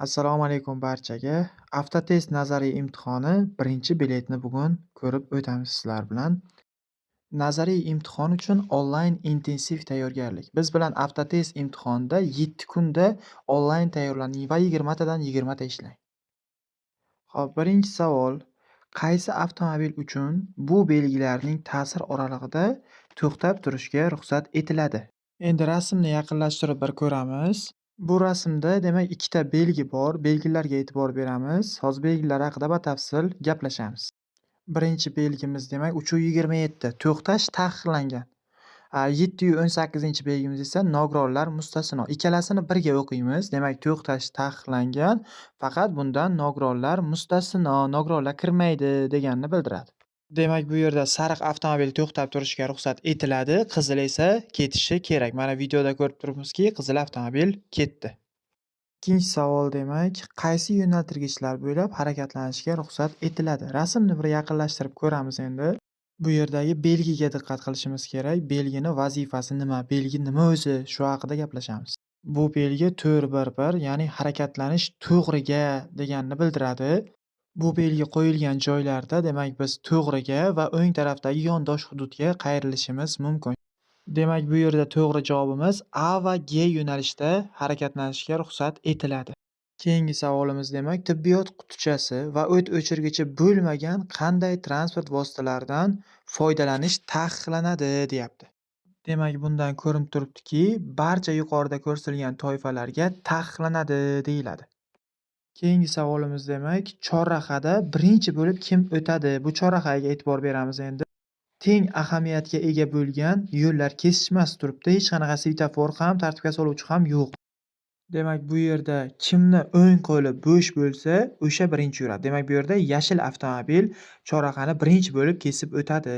Assalomu alaykum barchaga. Avtotest nazariy imtihoni birinchi biletni bugun ko'rib o'tamiz sizlar bilan. Nazariy imtihon uchun onlayn intensiv tayyorgarlik. Biz bilan avtotest imtihonida 7 kunda onlayn tayyorlaning va 20 tadan 20 ta ishlang. Xo'p, birinchi savol. Qaysi avtomobil uchun bu belgilarning ta'sir oralig'ida to'xtab turishga ruxsat etiladi? Endi rasmni yaqinlashtirib bir ko'ramiz. Bu rasmda demak ikkita belgi bor. Belgilarga e'tibor beramiz. Hozir belgilar haqida batafsil gaplashamiz. Birinchi belgimiz demak 3:27 to'xtash taqiqlangan. 7:18 belgimiz esa nogironlar mustasno. Ikkalasini birga o'qiymiz. Demak, to'xtash taqiqlangan, faqat bundan nogironlar mustasno, nogironlar kirmaydi deganini bildiradi. Demak, bu yerda sariq avtomobil to'xtab turishga ruxsat etiladi, qizil esa ketishi kerak. Mana videoda ko'rib turibmizki, qizil avtomobil ketdi. Ikkinchi savol demak, qaysi yo'naltirgichlar bo'ylab harakatlanishga ruxsat etiladi? Rasmni bir yaqinlashtirib ko'ramiz endi. Bu yerdagi belgiga diqqat qilishimiz kerak. Belgini vazifasi nima? Belgi nima o'zi? Shu haqida gaplashamiz. Bu belgi 4-1-1, ya'ni harakatlanish to'g'riga deganini bildiradi. Bu belgi qo'yilgan joylarda demak biz to'g'riga va o'ng tarafdagi yondosh hududga qayrilishimiz mumkin. Demak, bu yerda to'g'ri javobimiz A va G yo'nalishda harakatlanishga ruxsat etiladi. Keyingi savolimiz demak, tibbiyot qutichasi va o't o'chirgichi bo'lmagan qanday transport vositalaridan foydalanish taqiqlanadi deyapti. Demak, bundan ko'rinib turibdiki, barcha yuqorida ko'rsatilgan toifalarga taqiqlanadi deyiladi. Keyingi savolimiz demak, chorrahada birinchi bo'lib kim o'tadi? Bu chorrahaga e'tibor beramiz endi. Teng ahamiyatga ega bo'lgan yo'llar kesishmasi turibdi. Hech qanaqa svetofor ham, tartibga soluvchi ham yo'q. Demak, bu yerda kimni o'ng qo'li bo'sh bo'lsa, o'sha birinchi yuradi. Demak, bu yerda yashil avtomobil chorrahani birinchi bo'lib kesib o'tadi.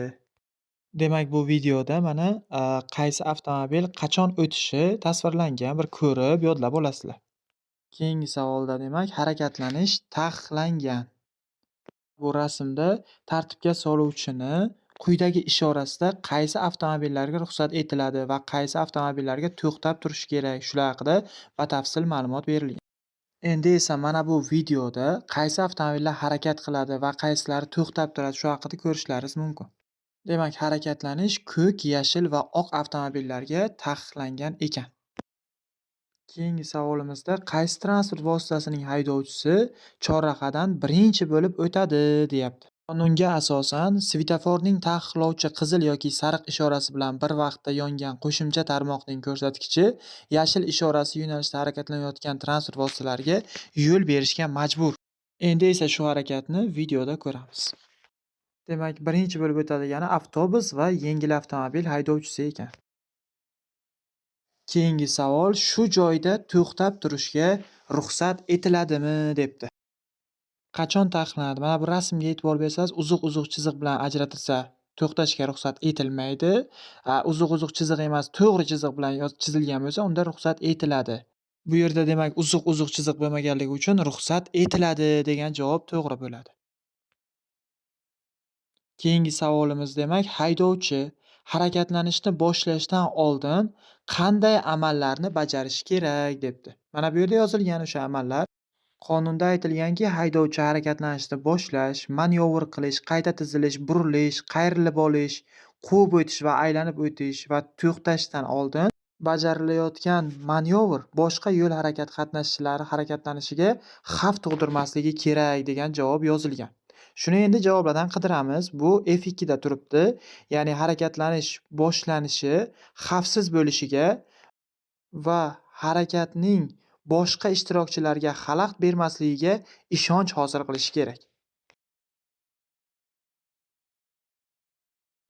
Demak, bu videoda mana qaysi avtomobil qachon o'tishi tasvirlangan, bir ko'rib yodlab olasizlar. Keyingi savolda demak, harakatlanish taqiqlangan. Bu rasmda tartibga soluvchini quyidagi ishorasida qaysi avtomobillarga ruxsat etiladi va qaysi avtomobillarga to'xtab turish kerak, shular haqida batafsil ma'lumot berilgan. Endi esa mana bu videoda qaysi avtomobillar harakat qiladi va qaysilari to'xtab turadi, shu haqida ko'rishlaringiz mumkin. Demak, harakatlanish ko'k, yashil va oq avtomobillarga taqiqlangan ekan. Keyingi savolimizda qaysi transport vositasining haydovchisi chorrahadan birinchi bo'lib o'tadi deyapti. Qonunga asosan svetoforning taqiqlovchi qizil yoki sariq ishorasi bilan bir vaqtda yongan qo'shimcha tarmoqning ko'rsatkichi yashil ishorasi yo'nalishda harakatlanayotgan transport vositalariga yo'l berishga majbur. Endi esa shu harakatni videoda ko'ramiz. Demak, birinchi bo'lib o'tadigani avtobus va yengil avtomobil haydovchisi ekan. Keyingi savol, shu joyda to'xtab turishga ruxsat etiladimi debdi. Qachon taqiqlanadi? Mana bu rasmga e'tibor bersangiz, uzuq-uzuq chiziq bilan ajratilsa to'xtashga ruxsat etilmaydi. Uzuq-uzuq chiziq emas, to'g'ri chiziq bilan chizilgan bo'lsa, unda ruxsat etiladi. Bu yerda demak uzuq-uzuq chiziq bo'lmaganligi uchun ruxsat etiladi degan javob to'g'ri bo'ladi. Keyingi savolimiz demak, haydovchi harakatlanishni boshlashdan oldin qanday amallarni bajarishi kerak debdi. Mana bu yerda yozilgan o'sha amallar. Qonunda aytilganki, haydovchi harakatlanishni boshlash, manyovr qilish, qayta tizilish, burilish, qayrilib olish, quvib o'tish va aylanib o'tish va to'xtashdan oldin bajarilayotgan manyovr boshqa yo'l harakati qatnashchilari harakatlanishiga xavf tug'dirmasligi kerak degan javob yozilgan. Shuni endi javoblardan qidiramiz. Bu F2 da turibdi. Ya'ni harakatlanish boshlanishi xavfsiz bo'lishiga va harakatning boshqa ishtirokchilarga xalaqit bermasligiga ishonch hosil qilishi kerak.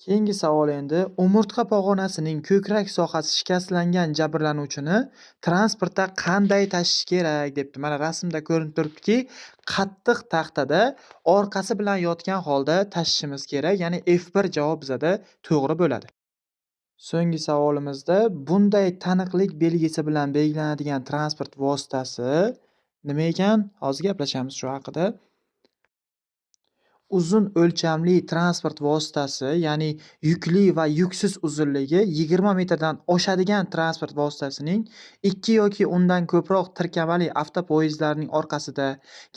Keyingi savol endi, umurtqa pog'onasining ko'krak sohasi shikastlangan jabrlanuvchini transportda qanday tashish kerak debdi. Mana rasmda ko'rinib turibdiki, qattiq taxtada orqasi bilan yotgan holda tashishimiz kerak. Ya'ni F1 javob bizada to'g'ri bo'ladi. So'nggi savolimizda bunday taniqlik belgisi bilan belgilanadigan transport vositasi nima ekan? Hozir gaplashamiz shu haqida. uzun o'lchamli transport vositasi, ya'ni yukli va yuksiz uzunligi 20 metrdan oshadigan transport vositasining 2 yoki undan ko'proq tirkamali avtopoyezdlarning orqasida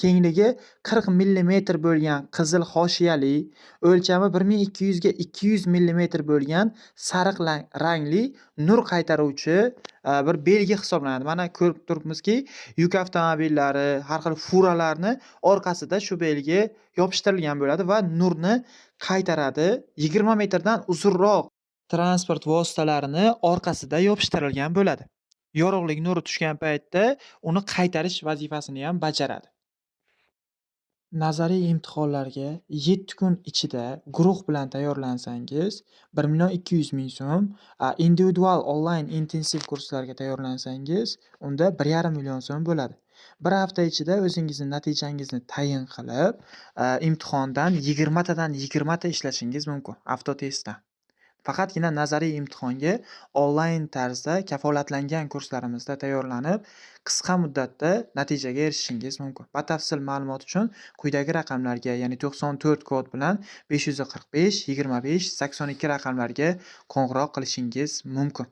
kengligi 40 millimetr bo'lgan qizil hoshiyali, o'lchami 1200 ga 200 millimetr bo'lgan sariq rangli nur qaytaruvchi bir belgi hisoblanadi. Mana ko'rib turibmizki, yuk avtomobillari, har xil furalarni orqasida shu belgi yopishtirilgan bo'ladi va nurni qaytaradi. 20 metrdan uzunroq transport vositalarini orqasida yopishtirilgan bo'ladi. Yorug'lik nuri tushgan paytda uni qaytarish vazifasini ham bajaradi. Nazariy imtihonlarga 7 kun ichida guruh bilan tayyorlansangiz 1 200 000 so'm, individual onlayn intensiv kurslarga tayyorlansangiz unda 1,5 million so'm bo'ladi. Bir hafta ichida o'zingizni natijangizni tayin qilib, imtihondan 20 tadan 20 ta ishlashingiz mumkin avtotestdan. Faqatgina nazariy imtihonga onlayn tarzda kafolatlangan kurslarimizda tayyorlanib, qisqa muddatda natijaga erishishingiz mumkin. Batafsil ma'lumot uchun quyidagi raqamlarga, ya'ni 94 kod bilan 545 25 82 raqamlariga qo'ng'iroq qilishingiz mumkin.